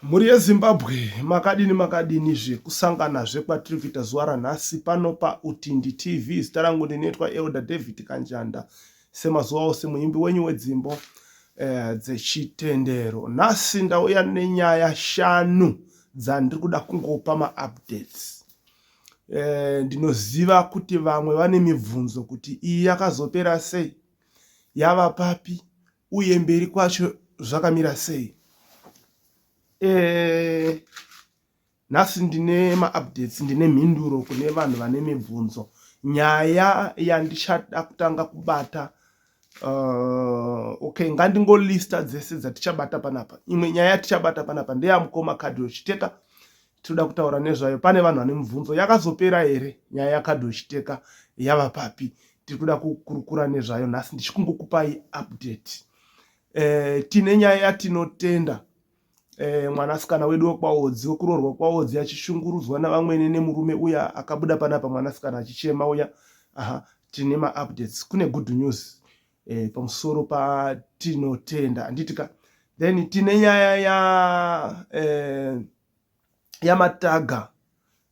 Mhuri yeZimbabwe makadini makadini zve kusanganazve kwatiri kuita zuva ranhasi pano paUtindi TV. Zita rangu ndinoitwa Elder David Kanjanda, semazuva ose muimbi wenyu wedzimbo eh, dzechitendero. Nhasi ndauya nenyaya shanu dzandiri kuda kungopa maupdates. Eh, ndinoziva kuti vamwe vane mibvunzo kuti iyi yakazopera sei, yava papi uye mberi kwacho zvakamira sei e, nhasi ndine maupdates ndine mhinduro kune vanhu vane mibvunzo nyaya yandichada kutanga kubata uh, okay ngandingolista dzese dzatichabata panapa imwe nyaya yatichabata panapa ndeyamukoma kadhiyo chiteka tinoda kutaura nezvayo pane vanhu vane mubvunzo yakazopera here nyaya yakadhiyo chiteka yava papi tiri kuda kukurukura nezvayo nhasi ndichikungokupai update e, tine nyaya yatinotenda e, mwanasikana wedu wekwaodzi wekuroorwa kwaodzi achishungurudzwa navamwene nemurume uya akabuda panapa mwanasikana achichema uya aha tine maupdates kune good news e, pamusoro patinotenda handiti ka then tine nyaya ya e, yaMataga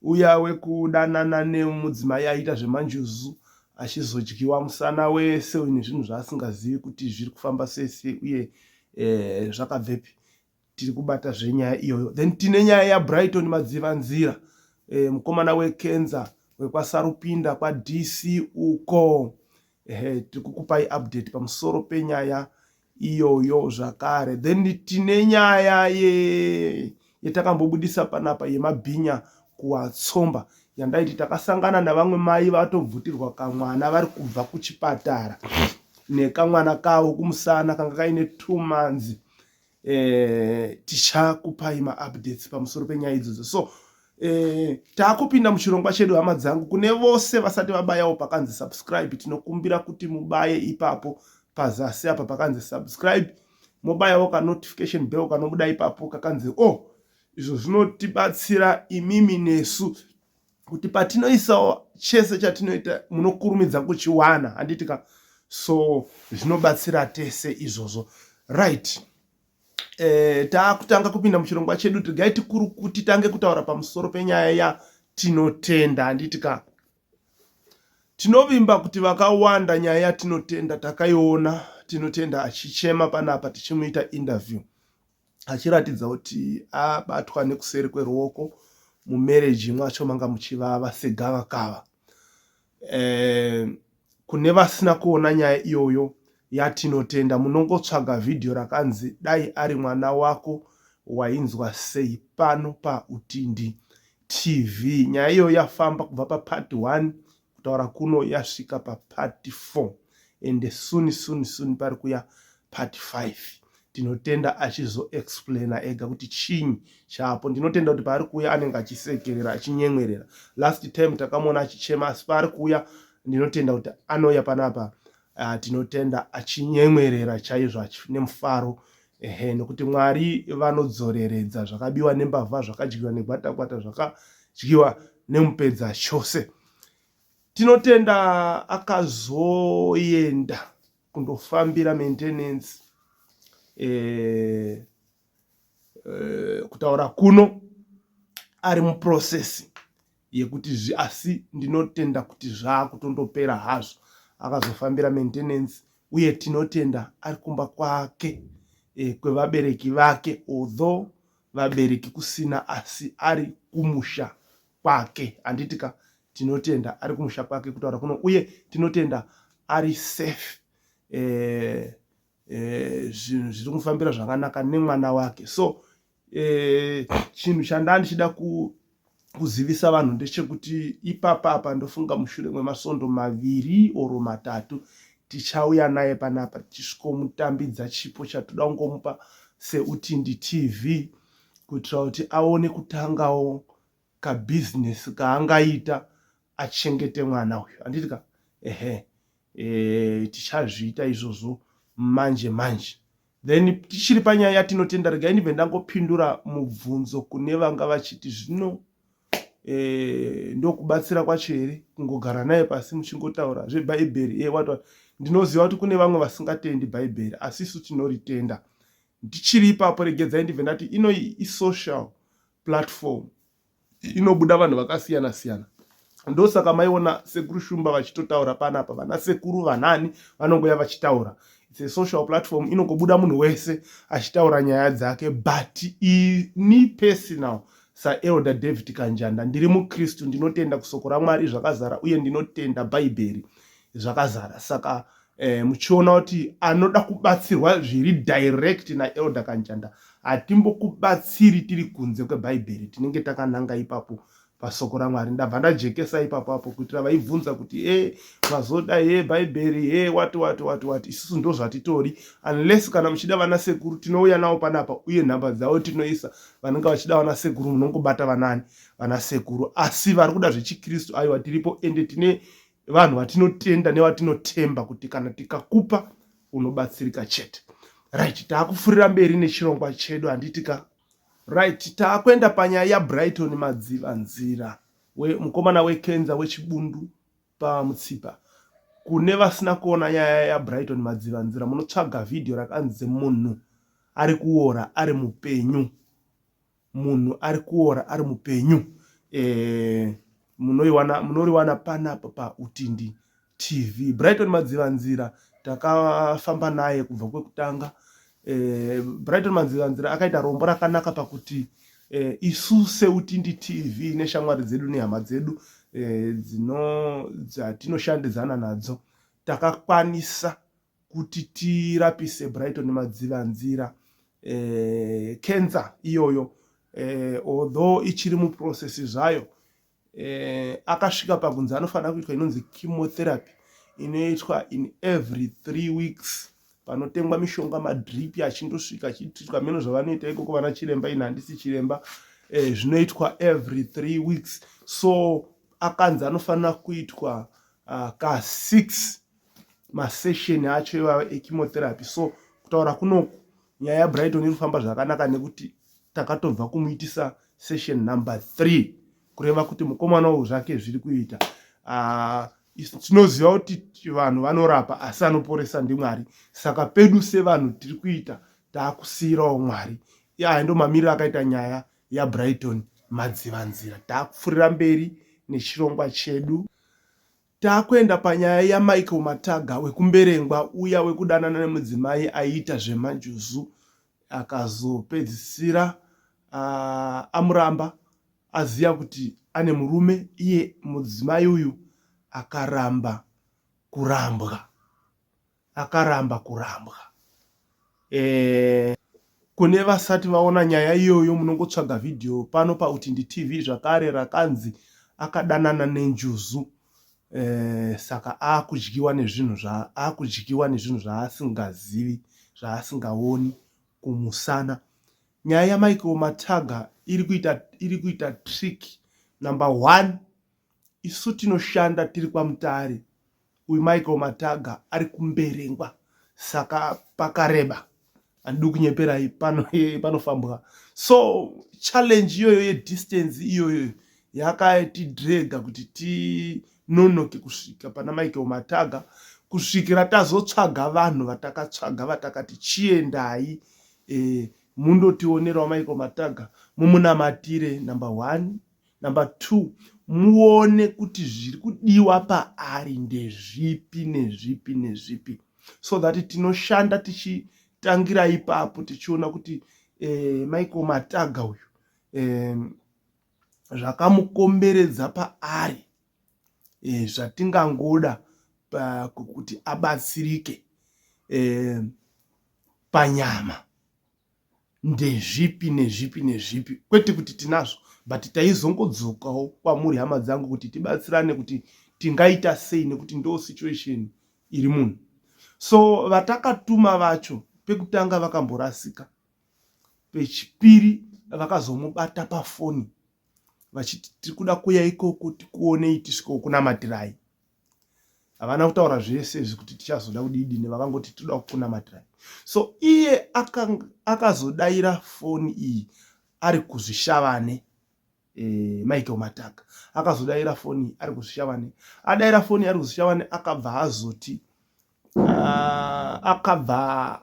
uya wekudanana nemudzimai aiita zvemanjuzu achizodyiwa musana wese uine zvinhu zvaasingazivi kuti zviri kufamba sei sei uye e, zvakabvepi tiri kubata zvenyaya iyoyo then tine nyaya yaBrighton Madzivanzira e, mukomana wekenza wekwaSarupinda kwaDC uko ehe tiri kukupai update pamusoro penyaya iyoyo zvakare then tine nyaya ye yetakambobudisa panapa yemabhinya kuwatsomba yandaiti takasangana navamwe mai vatobvutirwa kamwana vari kubva kuchipatara nekamwana kavo kumusana kanga kaine 2 months eh, tichakupai maupdates pamusoro penyaya idzodzo so eh, taakupinda muchirongwa chedu hama dzangu kune vose vasati vabayawo pakanzi subscribe tinokumbira kuti mubaye ipapo pazasi apa pakanzi subscribe mobayawo kanotification bell kanobuda ipapo kakanzi oh izvo zvinotibatsira imimi nesu kuti patinoisawo chese chatinoita munokurumidza kuchiwana handiti ka so zvinobatsira tese izvozvo right e, taakutanga kupinda muchirongwa chedu tigai tikuru titange kutaura pamusoro penyaya yatinotenda handiti ka tinovimba kuti vakawanda nyaya yatinotenda takaiona tinotenda achichema panapa tichimuita interview achiratidza kuti abatwa nekuseri kweruoko mumarriage mwacho manga muchivava segavakava e, kune vasina kuona nyaya iyoyo yatinotenda munongotsvaga vhidhiyo rakanzi dai ari mwana wako wainzwa sei pano pautindi tv nyaya iyoyo yafamba kubva papart 1 kutaura kuno yasvika papart 4 ende soon soon soon pari kuya part 5 tinotenda achizoexplaina ega kuti chinyi chapo ndinotenda kuti paari kuuya anenge achisekerera achinyemwerera last time takamuona achichema asi paari kuuya ndinotenda kuti anouya panapa uh, tinotenda achinyemwerera chaizvo nemufaro ehe nokuti mwari vanodzoreredza zvakabiwa nembavha zvakadyiwa negwatakwata zvakadyiwa nemupedza chose tinotenda akazoenda kundofambira maintenance e, e, kutaura kuno ari muprocess yekuti asi ndinotenda kuti zvaakutondopera hazvo akazofambira maintenance uye tinotenda ari kumba kwake e, kwevabereki vake although vabereki kusina asi ari kumusha kwake handiti ka tinotenda ari kumusha kwake kutaura kuno uye tinotenda ari safe e, e, zvinhu zviri kumufambira zvakanaka nemwana wake so e, chinhu chandaa ndichida kuzivisa vanhu ndechekuti ipapa apa ndofunga mushure mwemasvondo maviri oro matatu tichauya naye panapa tichisvikomutambidza chipo chatoda kungomupa seutindi tv kuitira kuti aone kutangawo kabhizinesi kaangaita achengete mwana uyu handiti ka ehe e, tichazviita izvozvo manje manje then tichiri panyaya yatinotenda regai ndibve ndangopindura mubvunzo kune vanga vachiti zvino e, ndokubatsira kwacho here kungogara naye pasi muchingotaura zvebhaibheri e, what ndinoziva kuti kune vamwe vasingatendi bhaibheri asi isu tinoritenda Ndichiri ipapo, regedzai ndibve ndati inoyi isocial platform inobuda vanhu vakasiyana siyana. Ndosaka maiona Sekuru Shumba vachitotaura panapa, vana sekuru vanani vanongoya vachitaura. It's a social platform inongobuda munhu wese achitaura nyaya dzake. But ini personal saElder David Kanjanda, ndiri muKristu, ndinotenda kusoko raMwari zvakazara uye ndinotenda Bhaibheri zvakazara. Saka muchiona kuti anoda kubatsirwa zviri direct naElder Kanjanda, hatimbokubatsiri tiri kunze kweBhaibheri, tinenge takananga ipapo pasoko raMwari. Ndabva ndajekesa ipapo apo kuitira vaibvunza kuti e mazoda ye Bhaibheri he wati wati wati wati. Isusu ndo zvatitori, unless kana muchida vana sekuru, tinouya navo panapa uye nhamba dzavo tinoisa. Vanenge vachida vana sekuru, munongobata vanani, vana sekuru. Asi vari kuda zvechiKristu, aiwa, tiripo, ende tine vanhu vatinotenda nevatinotemba kuti kana tikakupa unobatsirika chete. Right, taakupfurira mberi nechirongwa chedu, handiti ka? Right, taakuenda panyaya yaBrighton Madzivanzira, mukomana wekenza wechibundu pamutsipa. Kune vasina kuona nyaya yaBrighton Madzivanzira, munotsvaga vhidhiyo rakanzi "Munhu ari kuora ari mupenyu", "Munhu ari kuora ari mupenyu". Munoriwana panapa paUtindi TV. Brighton Madzivanzira takafamba naye kubva kwekutanga. Brighton Madzivanzira akaita rombo rakanaka pakuti isu seUtindi TV neshamwari dzedu nehama dzedu dzatinoshandidzana nadzo takakwanisa kuti tirapise Brighton Madzivanzira kenza iyoyo. Although ichiri muprocess zvayo, akasvika pakunzi anofanira kuitwa inonzi chemotherapy, inoitwa in every 3 weeks, panotengwa mishonga, madrip achindosvika achiitwa meno zvavanoita ikoko vana chiremba. Ini handisi chiremba. Zvinoitwa every 3 weeks, so akanzi anofanira kuitwa ka6 masession acho iwayo echemotherapy. So kutaura kunoku, nyaya yaBrighton iri kufamba zvakanaka nekuti takatobva kumuitisa session number 3, kureva kuti mukomana uyu zvake zviri kuita. Tinoziva kuti vanhu vanorapa, asi anoporesa ndiMwari. Saka pedu sevanhu tiri kuita, taakusiyirawo Mwari. Aya ndo mamiriro akaita nyaya yaBrighton Madzivanzira. Taakupfuurira mberi nechirongwa chedu. Taakuenda panyaya yaMichael Mataga wekuMberengwa, uya wekudanana nemudzimai aiita zvemajuzu, akazopedzisira amuramba aziva kuti ane murume. Iye mudzimai uyu akaramba kurambwa, akaramba kurambwa. Kune vasati vaona nyaya iyoyo, munongotsvaga vhidhiyo pano paUtindi TV zvakare rakanzi "Akadanana nenjuzu". Saka akudyiwa nezvinhu, akudyiwa nezvinhu zvaasingazivi, zvaasingaoni kumusana. Nyaya yaMichael Mataga iri kuita trick number one. Isu tinoshanda tiri kwaMutare, uyu Michael Mataga ari kuMberengwa, saka pakareba, handidi kunyeperai, panofambwa. So challenge iyoyo yedistance iyoyo yakatidrega kuti tinonoke kusvika pana Michael Mataga, kusvikira tazotsvaga vanhu vatakatsvaga, vatakati chiendai mundotionerawo Michael Mataga, mumunamatire, number one. Number two, muone kuti zviri kudiwa paari ndezvipi, nezvipi, nezvipi, so that tinoshanda tichitangira ipapo, tichiona kuti Michael Mataga uyu zvakamukomberedza paari, zvatingangoda kuti abatsirike panyama ndezvipi, nezvipi, nezvipi. Kwete kuti tinazvo, but taizongodzokawo kwamuri, hama dzangu, kuti tibatsirane kuti tingaita sei, nekuti ndo situation iri munhu. So vatakatuma vacho pekutanga vakamborasika, pechipiri vakazomubata pafoni vachiti tiri kuda kuya ikoko tikuonei, tisvikewo kunamatirai. Havana kutaura zvese izvi kuti tichazoda kudidini, vakangoti tinoda kukunamatirai. So iye akazodaira foni iyi ari kuZvishavane. Michael Mataga akazodaira foni ari kuZvishavane. Adaira foni ari kuZvishavane, akabva azoti akabva,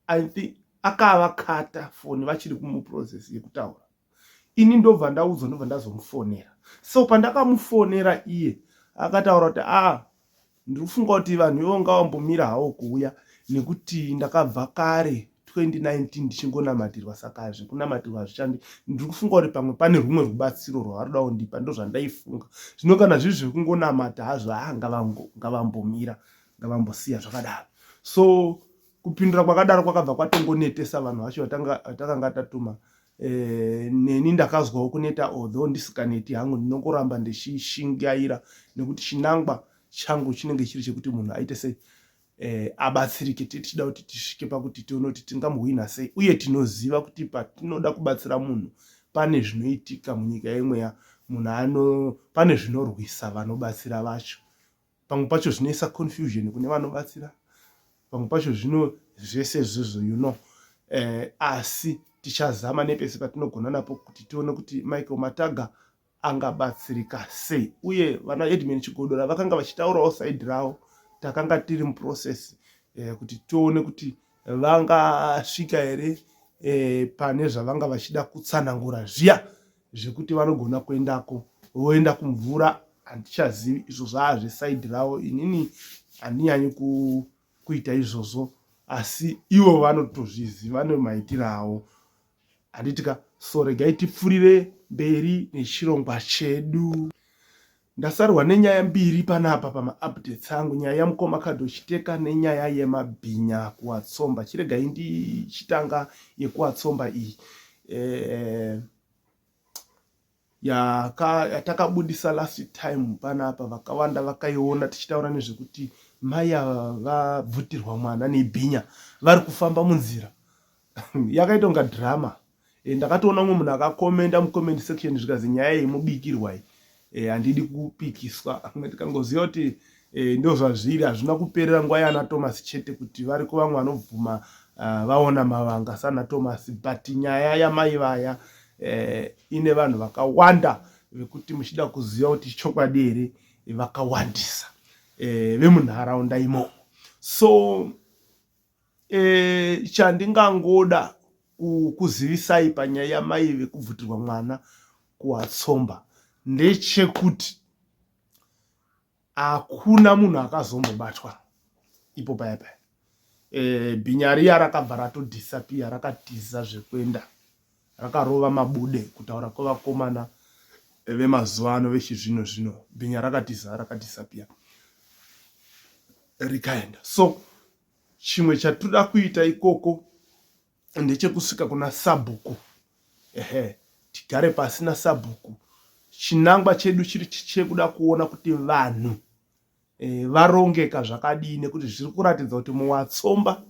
I think, Akavakata foni vachiri kumuprocess yekutaura. Ini ndobva ndaudzwa ndobva ndazomufonera. So pandakamufonera iye akataura kuti ah ndiri kufunga kuti vanhu ivo ngavambomira hawo kuuya nekuti ndakabva kare 2019 ndichingonamatirwa saka zvekunamatirwa hazvichandi ndiri kufunga kuti pamwe pane rumwe rubatsiro rwavari kuda kundipa ndozvandaifunga zvino kana zviri zvekungonamata hazvo haa ngavambomira ngavambosiya zvakadaro so kupindura kwakadaro kwakabva kwatongonetesa vanhu vacho vatakanga tatuma eh, neni ndakazwawo kuneta although ndisikaneti hangu ndinongoramba ndichishingaira nekuti chinangwa changu chinenge chiri chekuti munhu aite sei eh, abatsirike tichida kuti tisvike pakuti tione kuti tingamuhwina sei uye tinoziva kuti patinoda kubatsira munhu pane zvinoitika munyika yemweya munhu ano pane zvinorwisa vanobatsira vacho pamwe pacho zvinoisa confusion kune vanobatsira pamwe pacho zvino zvese izvozvo you know eh, asi tichazama nepese patinogona napo kuti tione kuti Michael Mataga angabatsirika sei uye vana Edman Chigodora vakanga vachitaurawo saidi ravo takanga tiri muprocess eh, kuti tione kuti vangasvika here eh, pane zvavanga vachida kutsanangura zviya zvekuti vanogona kuendako voenda kumvura handichazivi izvo zvaa zvesaidi ravo inini handinyanyi kuita izvozvo asi ivo vanotozviziva nemaitiro avo handitika so regai tipfurire mberi nechirongwa chedu ndasarwa nenyaya mbiri panapa pamaupdates angu nyaya yamukoma kadochiteka nenyaya yemabhinya kuwatsomba chiregai ndichitanga yekuwatsomba iyi eh, yatakabudisa last time panapa vakawanda vakaiona tichitaura nezvekuti mai ava vabvutirwa mwana nebhinya vari kufamba munzira yakaita kunga drama e, ndakatoona umwe munhu akakomenda mucomment section zvikazi nyaya iyi mubikirwa iyi e, handidi kupikiswa tikangoziva kuti e, ndozvazviri hazvina kuperera nguva yana Thomas chete kuti variko vamwe vanobvuma uh, vaona mavanga sana Thomas but nyaya yamai vaya eh, ine vanhu vakawanda vekuti muchida kuziva kuti chokwadi here vakawandisa eh, vemunharaunda imomo so eh, chandingangoda kuzivisai panyaya yamai vekubvutirwa mwana kuwatsomba ndechekuti Hakuna munhu akazombobatwa ipo paya paya. E, bhinya riya rakabva ratodisappear rakatiza zvekuenda rakarova mabude kutaura kwevakomana vemazuva ano vechizvino zvino bhinya rakatiza rakadisappear rikaenda so chimwe chatoda kuita ikoko ndechekusvika kuna sabhuku ehe tigare pasi nasabhuku chinangwa chedu chiri chekuda kuona kuti vanhu e, varongeka zvakadii nekuti zviri kuratidza kuti muwatsomba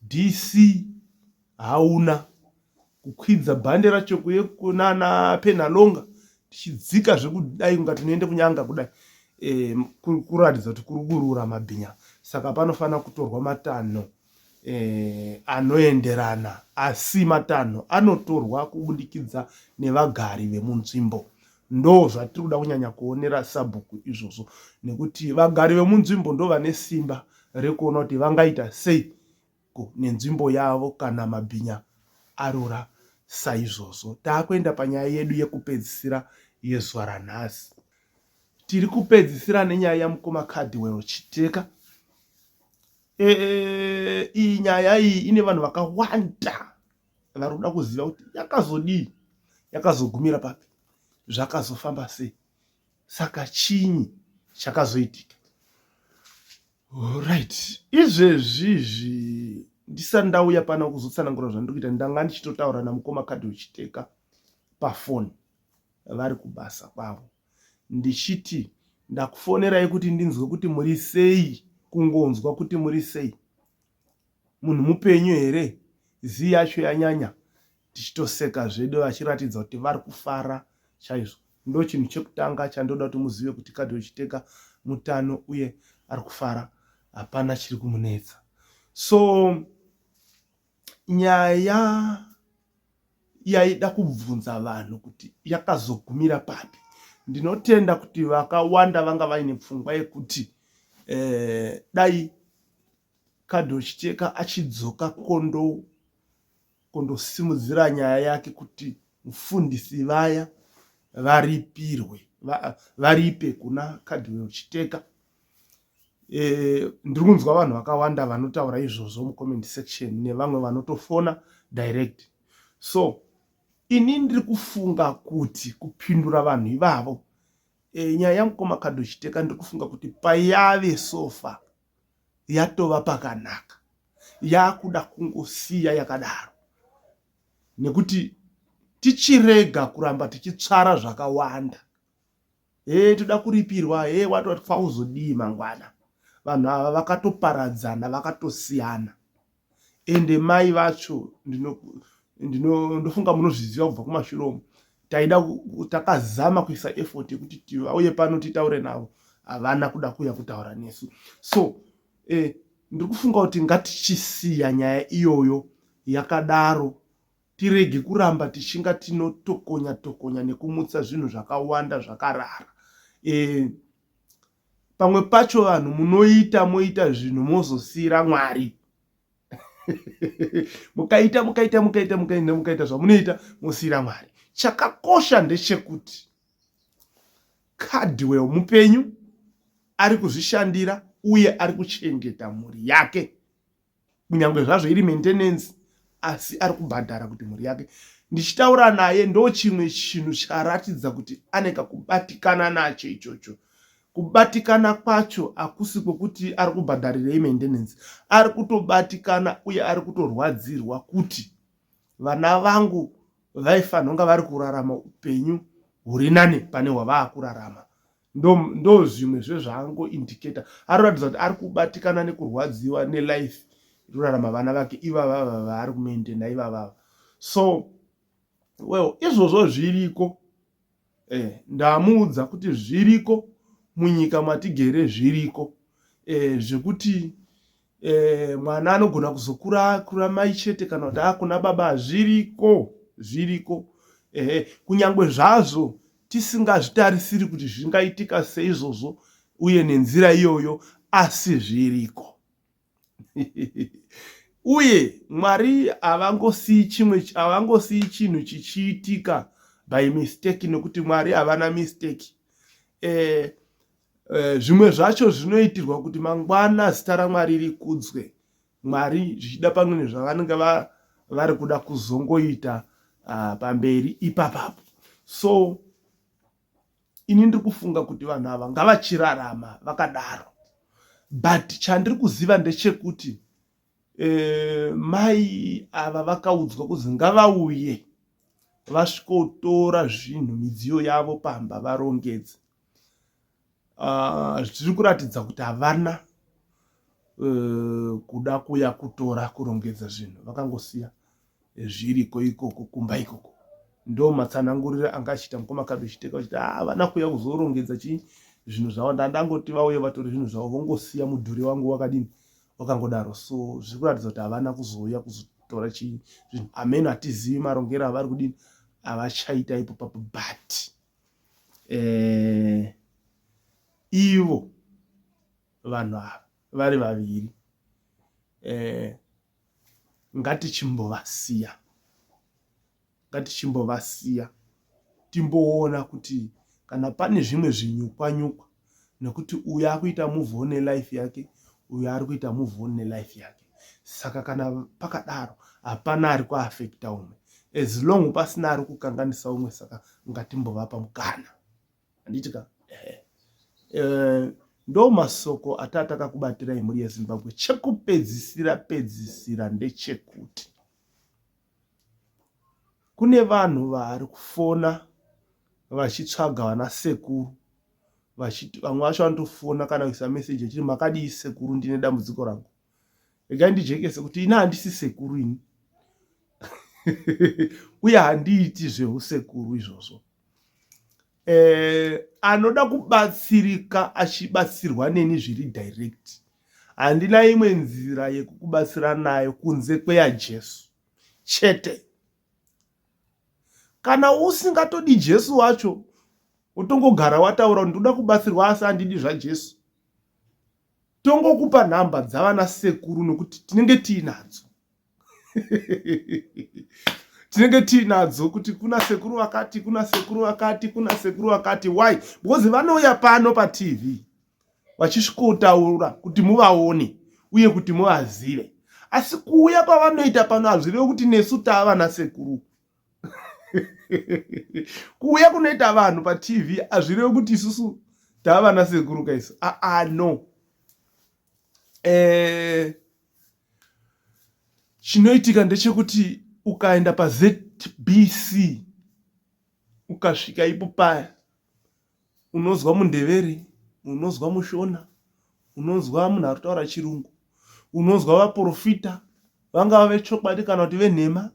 dc hauna kukwidza bhande racho kuye kunana penalonga tichidzika zvekudai kunga tinoende kunyanga kudai e, kuratidza kuti kuri kurura mabhinya saka panofanira kutorwa matanho eh, anoenderana asi matanho anotorwa kubudikidza nevagari vemunzvimbo ndo zvatiri kuda kunyanya kuonera sabhuku izvozvo nekuti vagari vemunzvimbo ndo vane simba rekuona kuti vangaita sei nenzvimbo yavo kana mabhinya arura saizvozvo taakuenda panyaya yedu yekupedzisira yezuva ranhasi tiri kupedzisira nenyaya yamukoma Cardwell Chiteka Eh, iyi nyaya iyi ine vanhu vakawanda vari kuda kuziva kuti yakazodii yakazogumira papi zvakazofamba sei saka chinyi chakazoitika right izvezvi izvi ndisati ndauya pano kuzotsanangura zvandiri kuita ndanga ndichitotaura namukoma kadhi uchiteka pafoni vari kubasa kwavo ndichiti ndakufonerai kuti ndinzwe kuti muri sei kungonzwa kuti muri sei munhu mupenyu here zii yacho yanyanya tichitoseka zvedu vachiratidza kuti vari kufara chaizvo ndo chinhu chekutanga chandoda kuti muzive kuti kadhi chiteka mutano uye ari kufara hapana chiri kumunetsa so nyaya yaida kubvunza vanhu kuti yakazogumira papi. Ndinotenda kuti vakawanda vanga vaine pfungwa yekuti eh, dai Kadho Chiteka achidzoka kondo kundosimudzira nyaya yake kuti mufundisi vaya varipirwe varipe kuna Cardwell Chiteka. E, ndiri kunzwa vanhu vakawanda vanotaura izvozvo mucomment section nevamwe vanotofona direct. So ini ndiri kufunga kuti kupindura vanhu ivavo e, nyaya yamukoma Cardwell Chiteka ndiri kufunga kuti payave sofa yatova pakanaka yakuda kungosiya yakadaro nekuti tichirega kuramba tichitsvara zvakawanda hee toda kuripirwa hee watoti kwauzodii mangwana vanhu ava vakatoparadzana vakatosiyana ende mai vacho ndinofunga munozviziva kubva kumashure umu taida takazama kuisa effort yekuti tivauye pano titaure navo havana kuda kuuya kutaura nesu so eh, ndiri kufunga kuti ngatichisiya nyaya iyoyo yakadaro tirege kuramba tichinga tinotokonya tokonya nekumutsa zvinhu zvakawanda zvakarara e, pamwe pacho vanhu munoita moita zvinhu mozosiira mwari mukaita mukaita mukaita mukaita mukaita zvamunoita mosiira mwari chakakosha ndechekuti Cardwell mupenyu ari kuzvishandira uye ari kuchengeta mhuri yake kunyange zvazvo iri maintenance asi ari kubhadhara kuti mhuri yake ndichitaura naye ndo chimwe chinhu charatidza kuti ane kakubatikana nacho ichocho kubatikana kwacho hakusi kwekuti ari kubhadharirei maintenance ari kutobatikana uye ari kutorwadzirwa kuti vana vangu vaifanira kunga vari kurarama upenyu huri nani pane hwavaakurarama ndo zvimwe zvezvaangoindicata aroratidza kuti ari kubatikana nekurwadziwa nelife irorarama vana vake ivavava vaari kumaintaina ivavava so well izvozvo zviriko eh, ndamuudza kuti zviriko munyika matigere zviriko eh, zvekuti eh, mwana anogona kuzokura kura mai chete kana kuti akuna baba zviriko zviriko eh, kunyange zvazvo tisingazvitarisiri kuti zvingaitika seizvozvo uye nenzira iyoyo asi zviriko uye mwari havangosiyi chimwe havangosiyi chinhu chichiitika by mistake nekuti mwari havana mistake eh, eh, zvimwe zvacho zvinoitirwa kuti mangwana zita ramwari rikudzwe mwari zvichida pamwe nezvavanenge vari kuda kuzongoita uh, pamberi ipapapo so ini ndiri kufunga kuti vanhu ava ngavachirarama vakadaro but chandiri kuziva ndechekuti e, mai ava vakaudzwa kuzi ngavauye vasvikotora zvinhu midziyo yavo pamba varongedze ah, zviri uh, kuratidza kuti havana uh, kuda kuya kutora kurongedza zvinhu vakangosiya zviriko ikoko kumba ikoko ndo matsanangurire anga achiita mukoma kabe chiteka vachiti ah, havana kuuya kuzorongedza chii zvinhu zvavo ndandangoti vauye vatore zvinhu zvavo vongosiya mudhuri wangu wakadini wakangodaro so zviri kuratidza kuti havana kuzouya kuzotora chii zvinhu ameno hatizivi marongero avari kudini avachaita ipo papo but eh, ivo vanhu ava vari vaviri eh, ngatichimbovasiya ngatichimbovasiya timboona kuti kana pane zvimwe zvinyukwa nyukwa nekuti uyu akuita move on nelife yake uyu ari kuita move on nelife yake saka kana pakadaro hapana ari kuafekta umwe as long pasina ari kukanganisa umwe saka ngatimbovapa mukana handiti ka eh, eh, ndo masoko atatakakubatira imhuri yezimbabwe chekupedzisira pedzisira ndechekuti kune vanhu vari kufona vachitsvaga vana sekuru vachiti vamwe vacho vanotofona kana kuisa meseji vachiti makadii sekuru ndine dambudziko rangu regai ndijekese kuti ini handisi sekuru ini uye handiiti zveusekuru izvozvo eh, anoda kubatsirika achibatsirwa neni zviri direct handina imwe nzira yekukubatsira nayo kunze kweyajesu chete kana usingatodi jesu wacho utongogara wataura kuti ndoda kubatsirwa asi handidi zvajesu tongokupa nhamba dzavana sekuru nokuti tinenge tiinadzo. Tinenge tiinadzo kuti kuna sekuru vakati, kuna sekuru vakati, kuna sekuru vakati. Why? Because vanouya pano paTV vachisvikotaura kuti muvaone uye kuti muvazive. Asi kuuya kwavanoita pano hazvirevi kuti nesu tava nasekuru. Kuuya kunoita vanhu paTV hazvirevi kuti isusu tava vanasekuru kaisu. Aa, no. Chinoitika ndechekuti ukaenda paZBC ukasvika ipo paya, unonzwa muNdevere, unonzwa muShona, unonzwa munhu ari kutaura Chirungu, unonzwa vaprofita, vangava vechokwadi kana kuti venhema,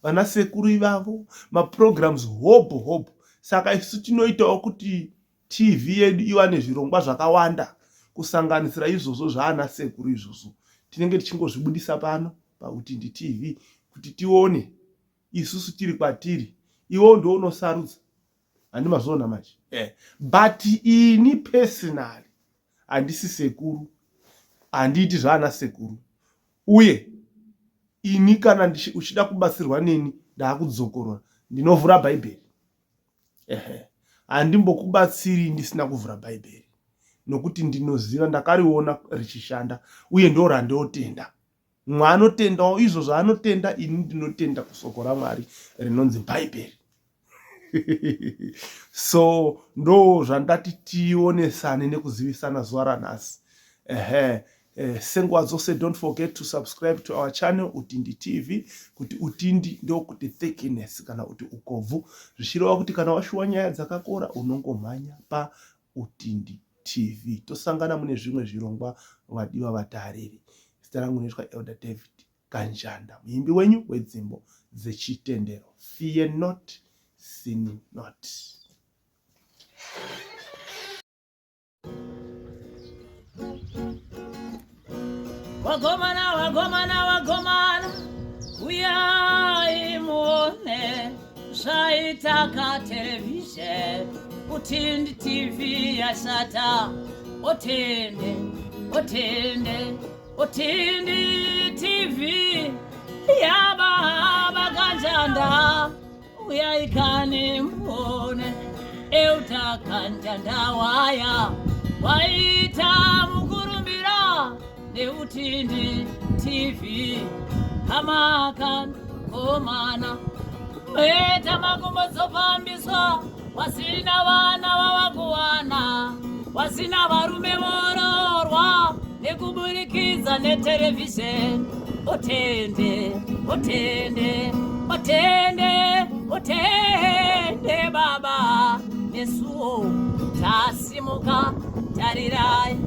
vana sekuru ivavo, maprograms hobho hobho. Saka isu tinoitawo kuti TV yedu iwane zvirongwa zvakawanda kusanganisira izvozvo zvaana sekuru izvozvo. Tinenge tichingozvibudisa pano paUtindi TV kuti tione isusu tiri kwatiri. Iwewo ndiwe unosarudza. Handi mazviona manje? But ini personally handisi sekuru, handiiti zvaana sekuru. Uye ini kana uchida kubatsirwa neni ndaakudzokorora, ndinovhura Bhaibheri. Ehe, handimbokubatsiri ndisina kuvhura Bhaibheri, nokuti ndinoziva ndakariona richishanda uye ndo randinotenda. Mumwe anotendawo izvo zvaanotenda, ini ndinotenda kusoko raMwari rinonzi Bhaibheri. So ndo zvandati tionesane nekuzivisana zuva ranhasi. Ehe, senguva dzose, don't forget to subscribe to our channel Utindi TV. Kuti Utindi ndokuti thickness kana kuti ukobvu, zvichireva kuti kana washuwa nyaya dzakakora unongomhanya pa Utindi TV. Tosangana mune zvimwe zvirongwa, vadiwa vatariri. Zita rangu rinoitwa Elder David Kanjanda, muimbi wenyu wedzimbo dzechitendero. Fear not, sin not. Wagomana, wagomana, wagomana, uyai muone zvaitaka television. Utindi TV yashata. Otende, otende, Utindi TV yababa Kanjanda, uyai kani muone Euta Kanjanda waya waita mukurumbira neUtindi TV. Hamakan komana meta makumbo dzofambiswa, wasina vana vava kuwana, wasina varume vororwa nekuburikidza neterevhizheni. Otende, otende, otende, otende baba, nesuwo tasimuka, tarirai.